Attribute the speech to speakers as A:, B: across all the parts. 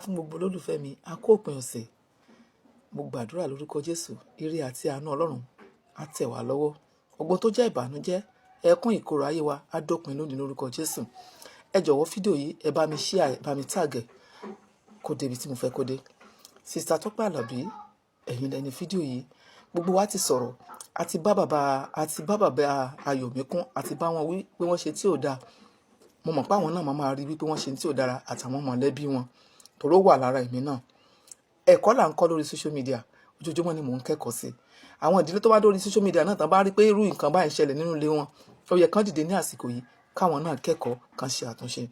A: Fún gbogbo olólùfẹ́ mi, a kú òpin ọ̀sẹ̀. Mo gbàdúrà lórúkọ Jésù, ire àti àánú Ọlọ́run á tẹ̀ wá lọ́wọ́. Ọgbọ́n tó jẹ́ ìbànújẹ́, ẹkún ìkorò ayé wa á dópin lónìí lórúkọ Jésù. Ẹ jọ̀wọ́, fídíò yìí, ẹ bá mi share, ẹ bá mi tag ẹ̀ kó débi tí mo fẹ́ kó dé. Sister Tọ́pẹ́ Àlàbí, ẹ̀yin lẹni fídíò yìí. Gbogbo wa ti sọ̀rọ̀, àti bá bàbá Ayọ̀míkún, àti bá wọn wí pé wọ́n ṣe tí ò dáa. Mo mọ̀ pé àwọn náà máa rí wípé wọ́n ṣe tí ò dára àtàwọn mọ̀lẹ́bí wọn, torí ó wà lára èmi náà. Ẹ̀kọ́ là ń kọ́ lórí social media. Ojoojúmọ́ ni mò ń kẹ́kọ̀ọ́ sí. Àwọn ìdílé tó bá dórí social media náà tán bá rí pé irú nǹkan báyìí ṣẹlẹ̀ nínú ilé wọn, ó yẹ kán dìde ní àsìkò yìí, káwọn náà kẹ́kọ̀ọ́, kan ṣe àtúnṣe.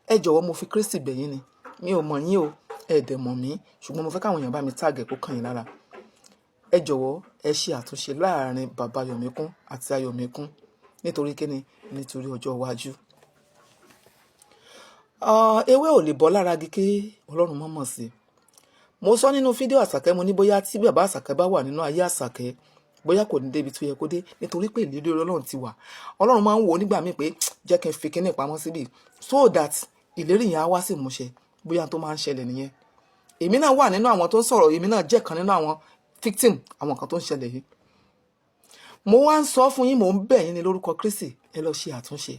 A: Ẹ jọ̀wọ́, mo fi Kristi bẹ̀ yín ni. Mi ò mọ̀ yín o, ẹ dẹ̀ mọ̀ mí, ṣùgbọ́n mo fẹ́ káwọn èèyàn bá mi tag ẹ̀ kó kàn yín lára. Ẹ jọ̀wọ́, ẹ ṣe àtúnṣe láàrin bàbá Ayọ̀míkún àti Ayọ̀míkún. Nítorí kíni? Nítorí ọjọ́ iwájú. Ewé ò lè bọ́ lára igi kí Ọlọ́run mọ̀ mọ̀ sí. Mo sọ nínú fídíò Àṣàkẹ́, mo ní bóyá tí bàbá Àṣàkẹ́ bá wà nínú ayé Àṣàkẹ́, bóyá kò ní débi tó yẹ kó dé, nítorí pé ìlérí Ọlọ́run ti wà. Ọlọ́run máa ń wò ó nígbà míì pé jẹ́ kí n fi kíní pamọ́ síbí so that ìlérí yẹn á wá sí ìmúṣẹ. Bóyá tó máa ń ṣẹlẹ̀ nìyẹn. Èmi náà wà nínú àwọn tó ń sọ̀rọ̀. Èmi náà jẹ́ kan nínú àwọn victim àwọn kan tó ń ṣẹlẹ̀ yìí. Mo wá ń sọ fún yín, mò ń bẹ̀ yín ní lórúkọ Kristi, ẹ lọ ṣe àtúnṣe.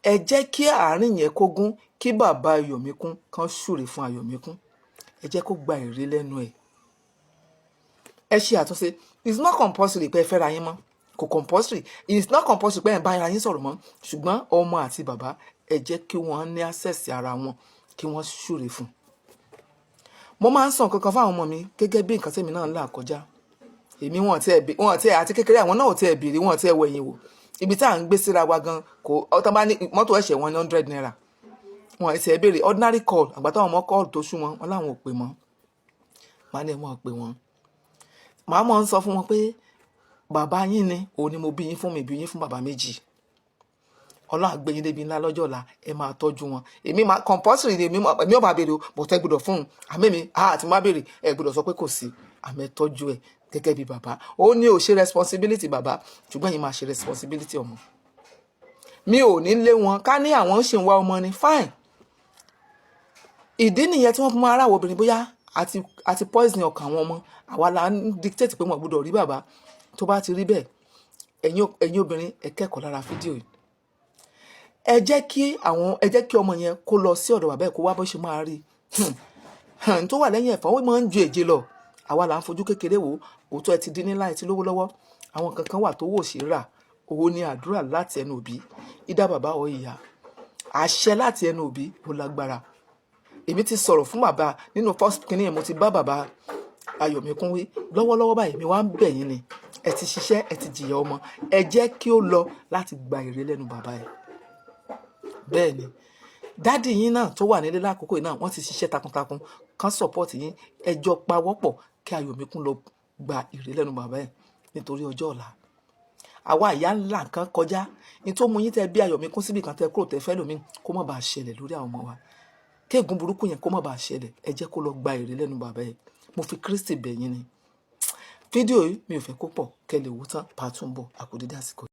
A: Ẹ jẹ́ kí àárín yẹn kó gún, kí bàbá Ayọ̀míkún kan súre fún Ayọ̀míkún. Ẹ jẹ́ kó gba èrè lẹ́nu ẹ̀. Ẹ ṣe àtúnṣe. It's not compulsory pé ẹ fẹ́ra yín mọ́. Kò compulsory. It's not compulsory pé ẹ ń bá ara yín sọ̀rọ̀ mọ́. Ṣùgbọ́n ọmọ àti bàbá, ẹ jẹ́ kí wọ́n ní access ara wọn, kí wọ́n súre fún. Mo máa ń sọ nǹkan kan fáwọn ọmọ mi gẹ́gẹ́ bí nǹkan tẹ́mi náà ń là kọjá. Èmi, wọn tiẹ̀ àti kékeré, àwọn náà ò tiẹ̀ béèrè, wọn tiẹ̀ wẹ̀yìn wò. Ibi tá à ń gbé síra wa gan kò ọtọ́ bá ní mọ́tò ẹ̀ṣẹ̀ wọn ní 100 naira, wọn ẹ̀ tiẹ̀ béèrè. Ordinary call, àgbà táwọn ọmọ call tó sú wọn, wọn láwọn ò pè mọ́. Màá ní ẹ̀ mọ́ pè wọ́n. Màá mọ̀ ń sọ fún wọn pé bàbá yín ni, òun ni mo bí yín fún, mi bí yín fún bàbá méjì. Ọlọ́run á gbé yín débi ńlá lọ́jọ́ ọ̀la, ẹ máa tọ́jú wọn. Èmi máa compulsory ni èmi ò máa béèrè o, but ẹ gbọ́dọ̀ fún un. Àmì mi àti má béèrè, ẹ gbọ́dọ̀ sọ pé kò sí. Àmì ẹ tọ́jú ẹ gẹ́gẹ́ bí bàbá. Ó ní ò ṣe responsibility bàbá, ṣùgbọ́n yín máa ṣe responsibility ọmọ. Mi ò ní lé wọn. Ká ní àwọn ṣì ń wá ọmọ ni, fine. Ìdí nìyẹn tí wọ́n fi máa aráwọ̀ obìnrin, bóyá àti poison ọkàn àwọn ọmọ. Àwa la ń dictate pé wọ́n gbọ́dọ̀ rí bàbá. Tó bá ti rí bẹ́ẹ̀, ẹ̀yin obìnrin, ẹ kẹ́kọ̀ọ́ lára fídíò yìí. Ẹ jẹ́ kí ọmọ yẹn kó lọ sí ọ̀dọ̀ bàbá ẹ̀, kó wá bó ṣe máa rí i. Tó wà lẹ́yìn ẹ̀fọ́, ó máa ń ju èje lọ. Àwa là ń fojú kékeré wò. Òótọ́, ẹ ti dín ní láì tí lówó lọ́wọ́. Àwọn kankan wà tó wò sí rà. Òun ni àdúrà láti ẹnu òbí, ìdá bàbá ọ ìyá, àṣẹ láti ẹnu òbí, ó lágbára. Èmi ti sọ̀rọ̀ fún bàbá nínú first kìnìún yẹn. Mo ti bá bàbá Ayọ̀míkún wí. Lọ́wọ́lọ́wọ́ báyìí, mi wá ń bẹ̀ yín ni. Ẹ ti ṣiṣẹ́, ẹ ti jìyà ọmọ, ẹ jẹ́ kí ó lọ láti gba èrè lẹ́nu bàbá ẹ̀. Bẹ́ẹ̀ ni daddy yín náà tó wà nílé lákòókò yìí náà, wọ́n ti ṣiṣẹ́ takuntakun kan support yín. Ẹ jọ pawọ́pọ̀ kí Ayọ̀míkún lọ gba èrè lẹ́nu bàbá ẹ̀ nítorí ọjọ́ ọ̀la. Àwa ìyá ńlá nǹkan kọjá ní tó mú yín tẹ bí Ayọ̀míkún síbi kan, tẹ kúrò, tẹ fẹ́ lómi, kó má bàa ṣẹlẹ̀ lórí àwọn ọmọ wa. Kéègùn burúkú yẹn kó má bàa ṣẹlẹ̀, ẹ jẹ́ kó lọ gba èrè lẹ́nu bàbá ẹ̀. Mo fi Kristi bẹ̀ yín ni. Fídíò yìí, mi ò fẹ́ kó pọ̀, kẹ́ lè wò tán pàtó ń bọ̀. Àkòdédé àsìkò.